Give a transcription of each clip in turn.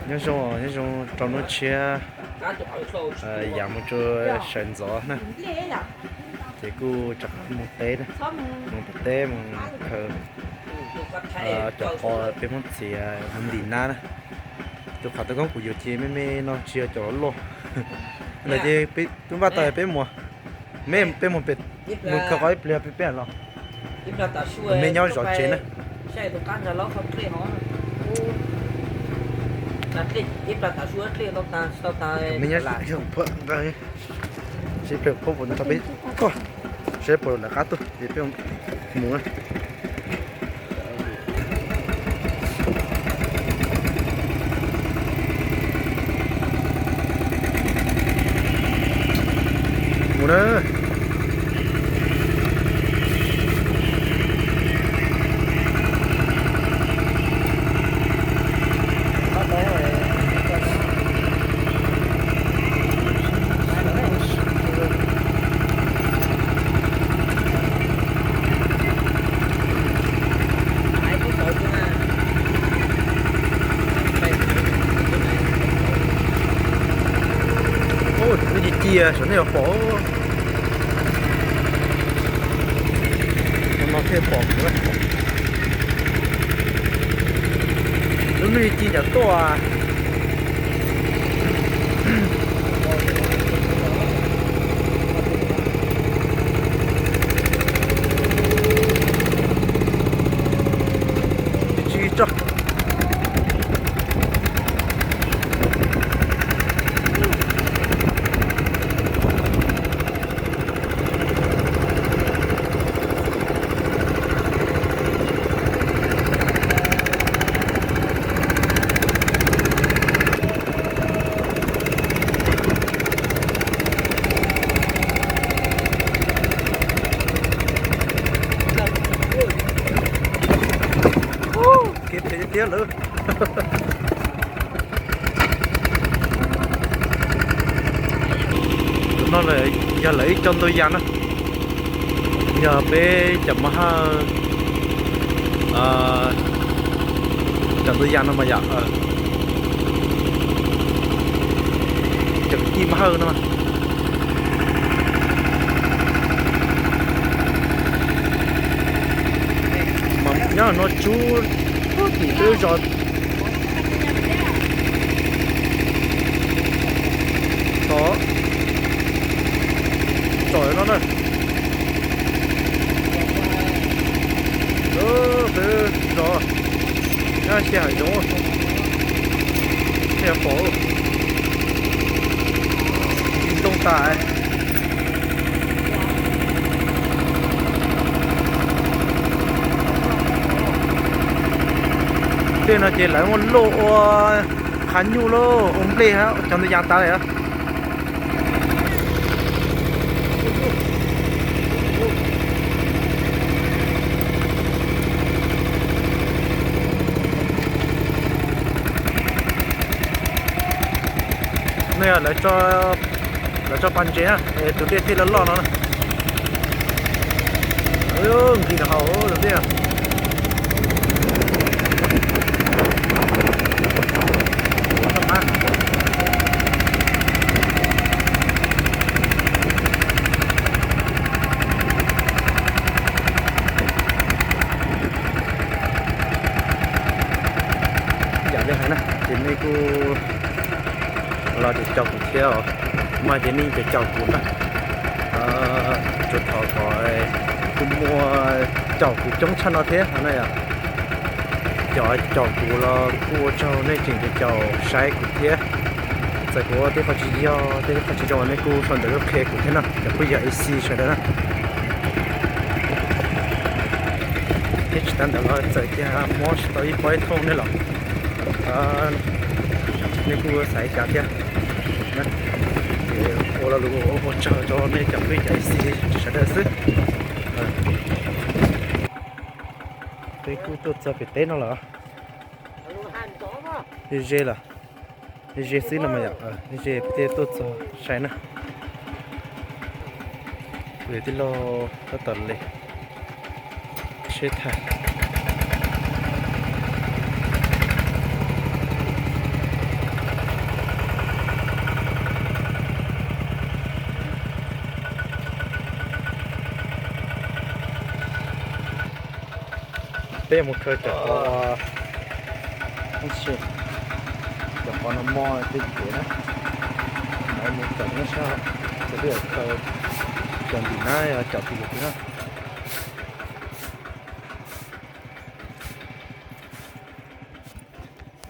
Nyob zoo, nyob zoo rau hnub tshiab, yav mus rau sawv ntxov na, ces kuj rov mus teb, mus pem teb mus khaws cov qos peb muab txiav ntim nab na. Tus qhov tau koob kuv yuav ces me me no tsis yog cov loj. Ntawd ces twb npaj tau peb mus, me peb mus pem, mus khaws qos ib pliag peb peb los. Me nyob zov tsev na. Me nyob ib pliag peb koj, seb puas lawv qab tuaj ces peb mus na. Mus na. Ub, lub ci cia saum nej yuav pom. No thiaj pom kuv. Lub lub ci ci nram tuaj. Tsis tso. Kev phem tiag lawm. Tus no yog lawv ib co ntau yas na, yog peb cov mab hawj, cov ntau yas no mas yom, cov kwv tij mab hawj no. Nyob no tsub tim peb lub zos. Tod, tsom no na. Peb zos nyob xya hav zoov, nej pom ntoo tas. Tej no ces lawv muaj loj ua qhav nyuj lauj, ua nplej, cov ntau yas tas lawm. No yog lawv tso pas ntses na, tus dej thiaj loj loj no na. Nqis rau hauv lawm thiab. Yam li hais na ces nej kuj los caum kuv thiab os, mas ces nej caum caum kuv na. Tsuas thov kom kuj muaj caum kuv coob tshaj no thiab na yom. Cov caum kuv los kuj ua tsaug nej tseem caum caum saib kuv thiab. Txawm kuv ua tej qhov tsis yog tej qhov tsis zoo nej kuj sau ntawv tuaj qhia kuv thiab na cov phooj ywg A C sawv daws na. Thiab tsis tas ntawd los txawm tias mob tsis tau ib pob ib thooj nej los nej kuj xav li cas thiab. Ces ua lo lus ua tsaug rau nej cov phooj ywg A C sawv daws xwb. Peb kuj tuaj txog pem teb no lawm. Ze lawm, ze xwb no mas yom, ze peb tuaj txog sai na. Kuv yog tij laug tab tom le tsheb thaij. Peb mus khaws cov qhov, cov qhov no mo tej kev na, mus cov no sab, ces peb yuav khaws cov ntim na, cov pis yog pis na.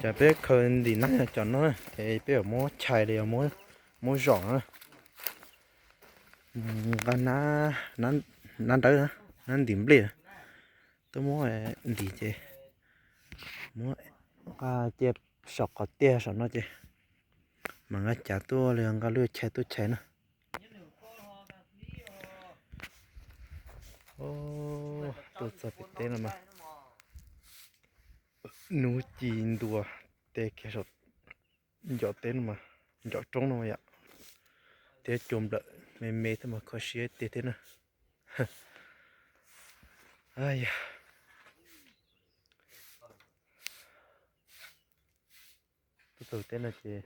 Cov peb khaws ntim na yog cov no, ces peb yuav muab chais los yog muab zom na. Nqa nab nrawb, nab ntim nplej, tuaj muab ntim ces muab nqa cia saum qhov tiag saum no ces mam nqa cav tuaj los yog nqa lub chais tuaj chais na. Tuaj txog pem teb no mas hnub ci ntua, tes kiag saum ncov teb no mas, ncov roob no yom, thiab cua nplawm me me thiab mas kho siab tiag thiab na. Tuaj txog teb no ces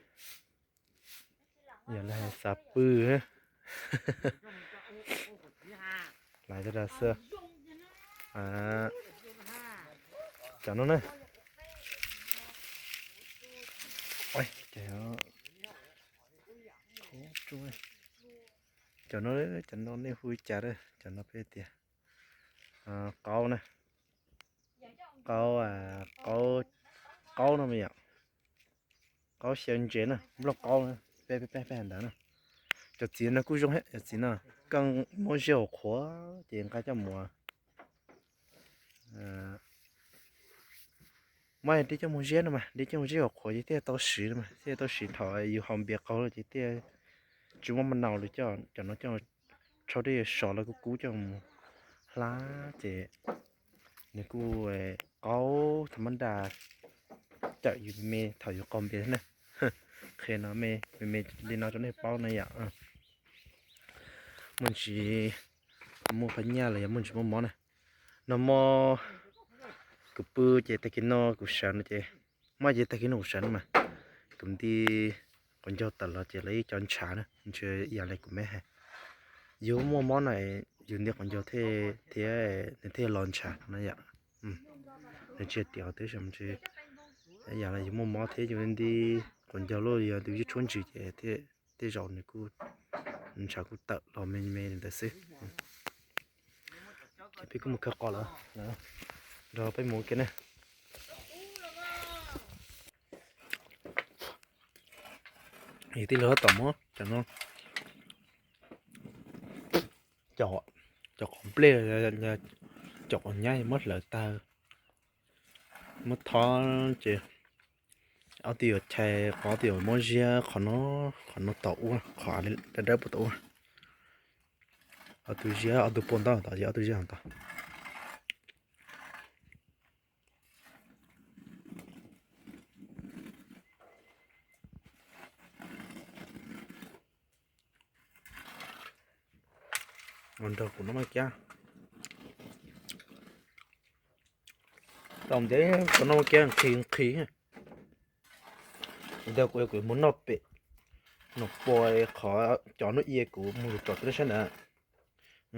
yog lawv hais xav pw, lawv xav xwb. Cov no na, cov no, cov no nej hu li cas? Cov no peb tias qaub na, qaub, qaub no me yom, qaub xyaw ntses na, nplooj qaub na, peb peb hais ntawd na. Cov txiv no kuj zoo thiab, cov txiv no koj muab ziab hauv qhuav ces nqa coj mus, muab dib coj mus ziab no mas, dib coj mus ziab hauv qhuav ces thiaj tau siv no mas, thiaj tau siv thaum yus haus npias qaug lawm ces thiaj tsis muaj maj nau li. Cov no coj tshau dej sov los kuj kub coj mus hlab ces nws kuj qaub tha mab nra cawm yus me thaum yus qaug npias thiab na. Qhia no me me li no rau nej paub na yom. Muaj ntsis muaj phab nyaj los yog muaj ntsis muaj mob na. Nag hmo kuv pw ces tag kis no kuv sawv no ces, muaj ces tag kis no kuv sawv no mas kuv nti quav ncaug tawm los ces lawv ib co ntshav na, ntshe yam li kuv me hais, yus muaj mob na, yus nti quav ncaug thiab nws thiaj los ntshav no yom. Nws tsis tiav qhov twg, yam li yus muaj mob thiab yus nti quav ncaug los yog tus yus tshuab ntsws ces tej zaum nws kuj, ntshav kuj tawm los me me li ntawd xwb. Ces peb kuj mus khaws qos lawm, nrog peb mus ua ke na. Yog tij laug tab tom muab cov no, cov qos nplej, cov qos nyab muab hlawv tag, muab thob ces ob tug yuav chais qos, ob tug yuav muab ziab qhov no, qhov no tom ua, qhov dawb dawb puag tom ua. Ob tug ziab, ob tug puag ntaub tom, ob tug ziab tom. Ua nrog kuv noj maj kiab. Tau ntev kuv noj maj kiab nqhis nqhis. Ntawd kuv kuv mus noj pem Noo Pos qhov cov nuj ia kuv mus tsom teb sab ntawd,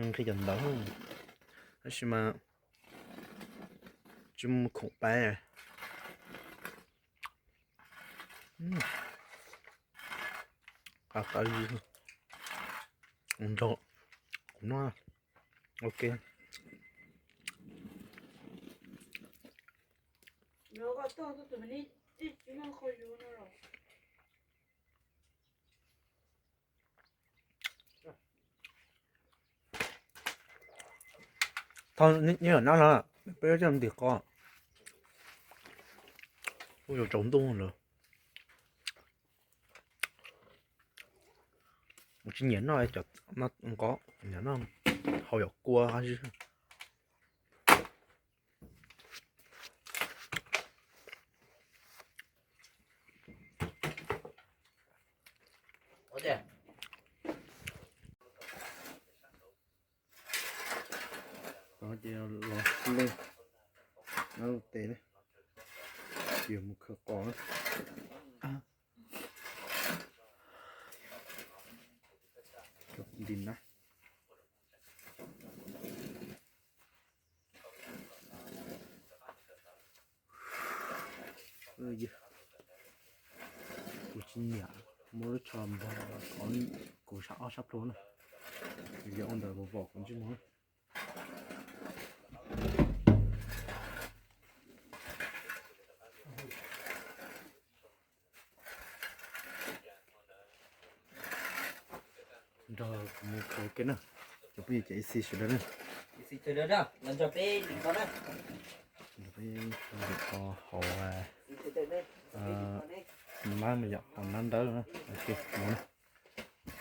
nqhis cov ntawd, tab sis mas tsis mus khoom pais. Qab qab nrog kuv noj, ok. Thaum nyob nab no peb coj ntim qos, kuj yuav tsaus ntuj lawm, tsis nyiam noj cov nqos, nyiam noj hau yom kua qab zib. Ces los leej, nab lub tes na, ces mus khaws qos na. Ntim na. Kuv tsis nyiam muab lub tsho npog qhov kuv sab ob sab plhu na, yog ua ntawd vos vos kuv ntsej muag. Nrog kuv mus khaws ke na, cov phooj ywg, cov ib txhia sawv daws na. Nrog peb khaws kho hauv mab me nyuam hauv nab ntawd na. Ok, mus na.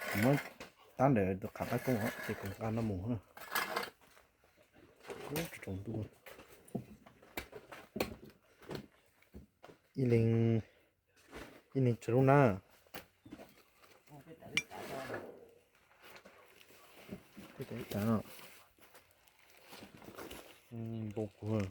Kuv muab tab ntawm tus qhav qab koob ces kuv nqa no mus na. Ub, tsaus ntuj. Ib leeg, ib leeg tsawg lub na. Tej tas ib tas no. Npau kuv na.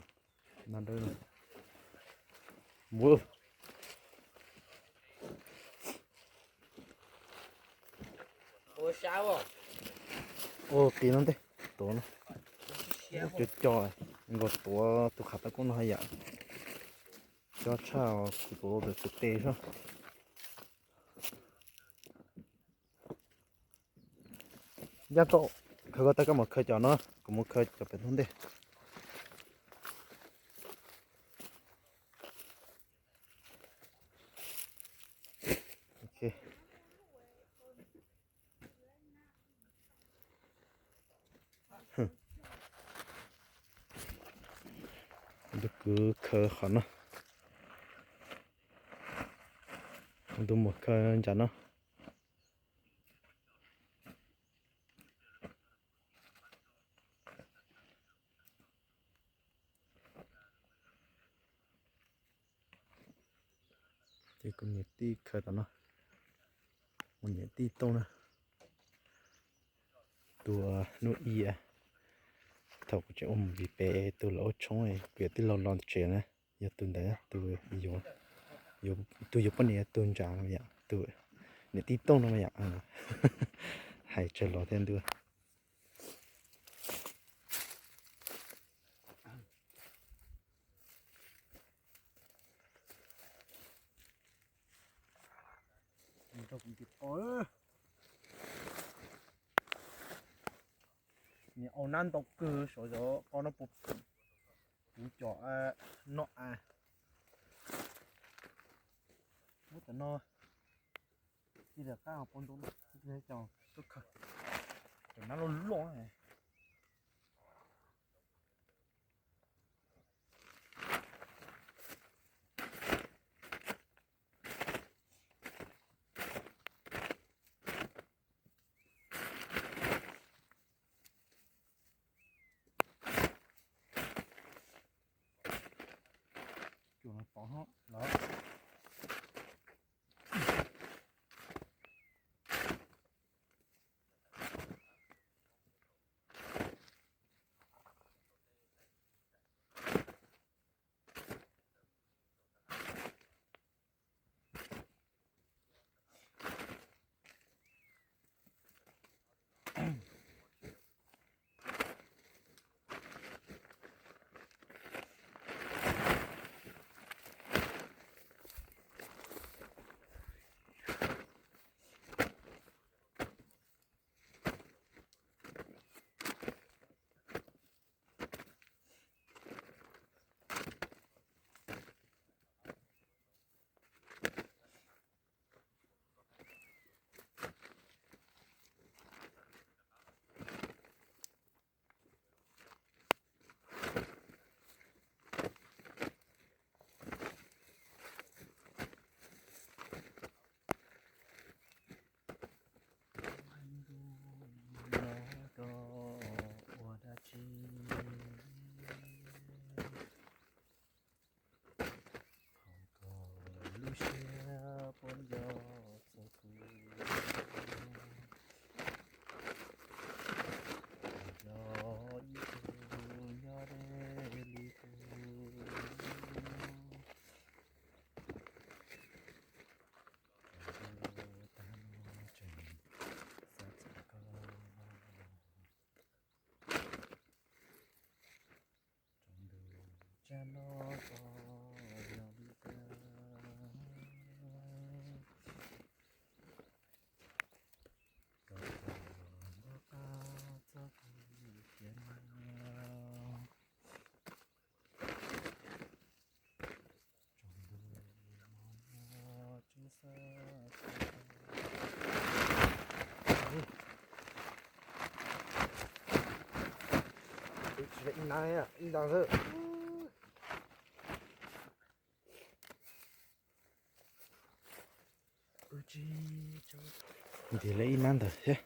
Ua qis no ntej, tuav no. Cov co nkaus tuav tus qhav qab koob no haj yam co tshaj kuv tuav tus tes sab. Ncaj tau, khaws koj tab, koj mus khaws cov no, kuv mus khaws cov pem toj ntej. Ok. Ntu kuv khaws qhov no, ntu mus khaws ntsas no. Ces kuv niam tij khaws tom no, kuv niam tij tooj na. Tus hnub ib, thaum kuv tseem ua movie pem tus lawv ua tshoob, kuv yawm tij laug los tsev na, yog tus ntawd, tus yuav poj niam tus ntsa no yom, tus niam tij tooj no yom. Hais tsawg los thiab ntuj. Nws au nab ntau kawg saum zov qo no puv, puv cov noj as. Muab cov no cia li qab pov ntoo, cov tuaj khaws, cov nab loj loj. Cuam no pov hov lawm. Ua dab tsi? Koj lub siab puas nco txog kuv? Nco ib tug nyob deb li kuv. Tag no tseem xav txog koj. Tsaus ntuj tsam no koj yog li cas? Ntim lawv ib nab ntawd thiab.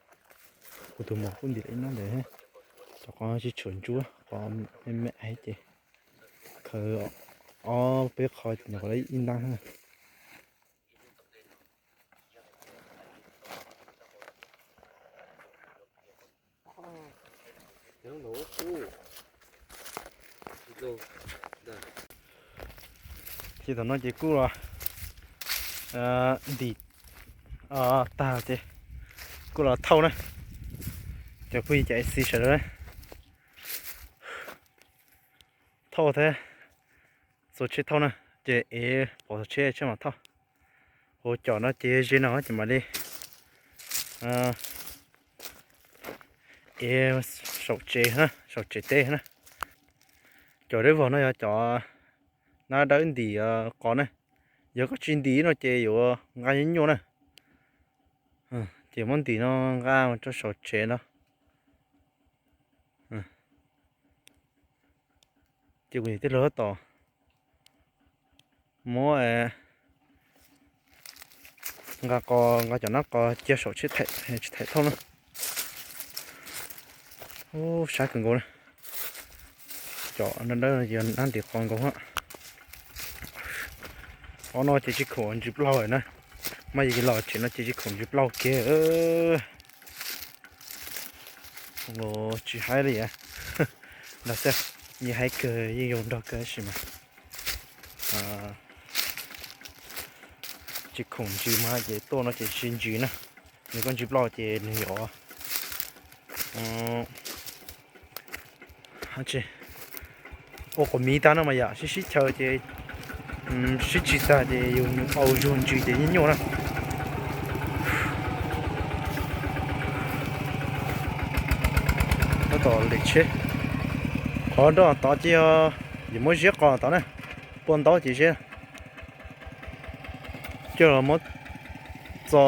Kuv tus muam kuj ntim lawv ib nab ntawd thiab. Cov qos tsis tshua ntsuab, qos me me ces khaws ob peb qho nyuam qhuav lawv ib nab. Ces thaum no ces kuj los ntim tag ces kuj los thauj na. Cov phooj ywg cov A C sawv daws na, thauj thiab, txua tsheb thauj na. Ces ev pov txhua tsheb, tsheb mam thauj. Ua cov no ces ze no ces mam li ev saum tsev na, saum tsev teb na. Cov dawb vog no yog cov nab dawb ntim qos na. Yog koj tsis ntim no ces yuav nqa nyuaj nyuaj na. Ces muab ntim no nqa mus rau saum tsev no. Ces kuv niam tij laug tab tom muab nqa qos, nqa cov nab qos cia saum tsheb thauj na. Ub, sab kawg nkaus na. Cov nab dawb yog nab ntim qos nkaus. Ob no ces tsis khoom ntsis plaug na. Maj yig los tsev no ces tsis khoom ntsis plaug kiag. Tsis haib li. Nrog xwb, yeej haib kawg, yeej zoo nraug kawg tab sis mas tsis khoom ntsis mas ces tuaj no ces tsis ntsis na. Nws koj ntsis plaug ces nws yuav ua quas miv tag no mas yom, sib sib chaw ces sib tsis tag ces yus nws au zug ntsis ces nyuaj nyuaj na. Tab tom lem tsheb. Qhov nroj tod ces yog yuav muab ziab qos tod na, pua ntaub ces ziab. Coj los muab txo,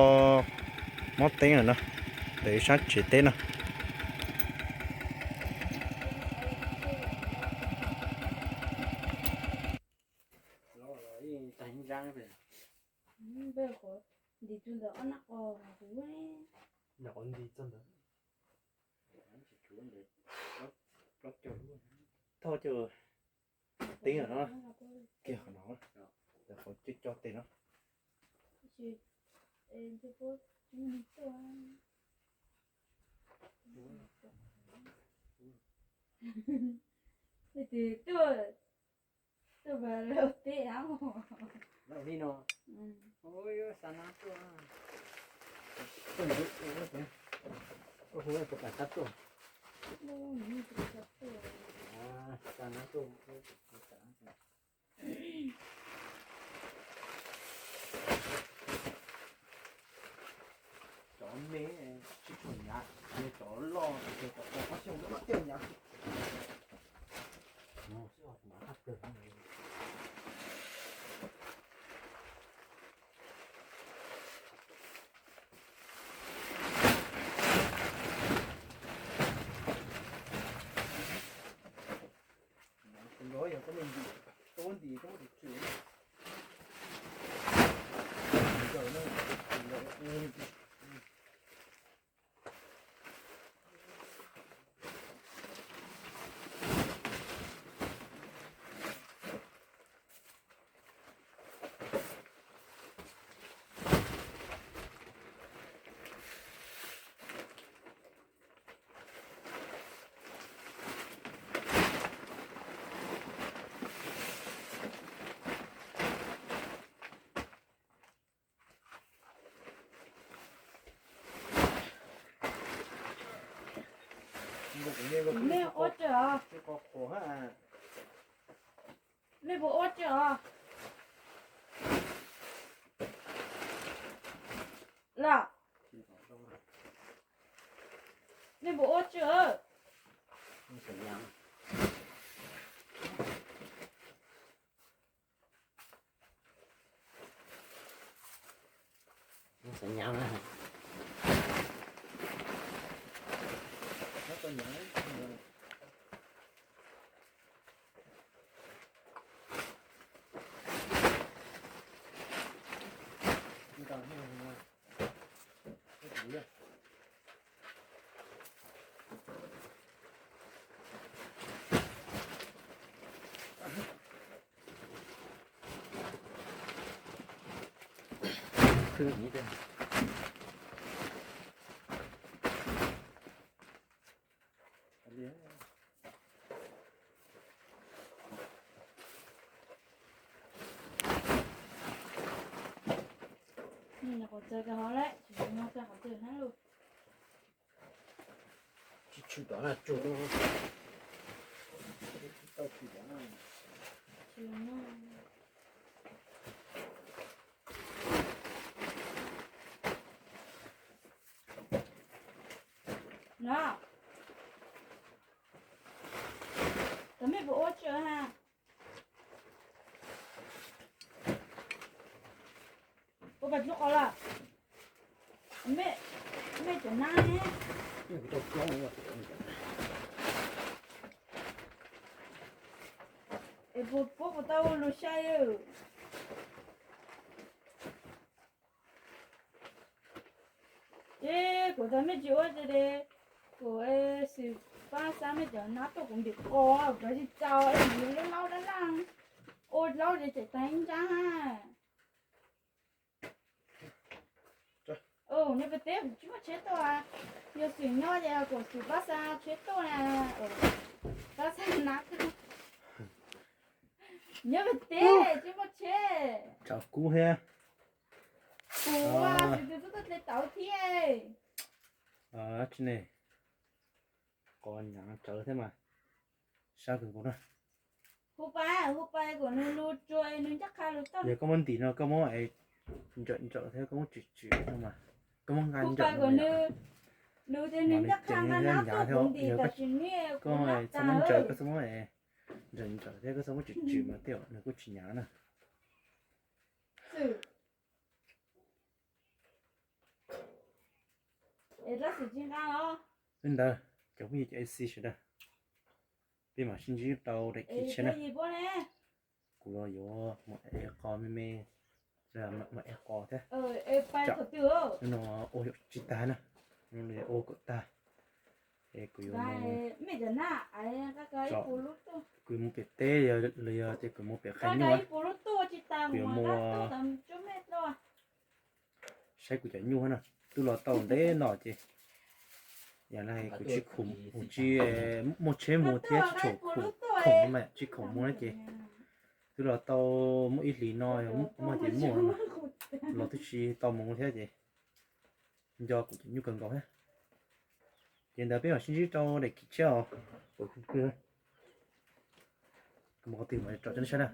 muab teeb lawm na, ntawm ib sab tsev teb no. Thauj coj teeb lawm no, kiag qhov no, qhov coj coj tes no. Tuaj, tuaj pem lawv teb av. Lawv li no. Ua yuav xa nab tuaj. Ua hu puas kam xa tuaj. Xa nab tuaj. Cov me tsis tshua hnyav, cov loj ces cov qos qab xyoo loj tiaj hnyav. Nej ua tsev os. Nej puas ua tsev os? Los, nej puas ua tsev? Xav nyam na. Tsis tshwm tom na tsuag no. Tsis tau tshwm tom na. No, tam mej puas ua tsaws ha? Ua pas dlub qos los? Mej, mej cov nab ne. Es puas, puas tau lug sai? Ces kuv tas mej tsis ua ces kuv xwm pab xa mej cov nab tuaj kuv ntim qos, cov tsis txaus es yus laub dab laj ua laub ces tseem tag ib nrab. Nyob pem teb kuv tsis muaj tsheb tuaj, yog xwm nyob ces kuv xwm pab xa tsheb tuaj na, pab xa nab tuaj. Nyob pem teb tsis muaj tsheb. Tsam kub thiab. Kuv xwm tus tub tuaj tle tauv thiab. Tsis ne, qos hnyav tsawv thiab mas, sab kawg nkaus na. Hu pais, hu pais kom nws lug tsuag nws ncaj qha lug tau. Yog koj muab ntim no koj muab ntsawm ntsawm thiab koj muab tswm tswm no mas, koj muab nqa ntsawm kom nws, nws ncaj qha nqa nab tuaj kuv ntim tam sim no. Koj txhob muab ntsawm, koj txhob muab ntsawm ntsawm thiab koj txhob muab tswm tswm mas tej zaum nws kuj tsis hnyav na. Li ntawd cov phooj ywg cov A C sawv daws, peb mam sib ntsib rau daim kis tshiab na. Kuv los yuav mus ev qos me me, mus ev qos thiab. Hnub no ua tsis tag na, ua kom tag es kuv yuav, kuv yuav mus pem teb los yog tias kuv mus pem qhov nyuj, kuv yuav mus saib kuv cov nyuj na. Twb los tau ntev no ces yam no kuv tsis khoom, kuv tsis muaj tsheb mus thiab tsis tshua khoom, khoom mas tsis khoom mus na ces twb los tau muaj ib hlis no, muaj ces muaj no mas los twb tsis tau mus thiab ces nco kuv cov nyuj kawg nkaus thiab. Ces ntawd peb mam sib ntsib rau daim kis tshiab os. Kuv mus qhov twg mam rau nej saib na.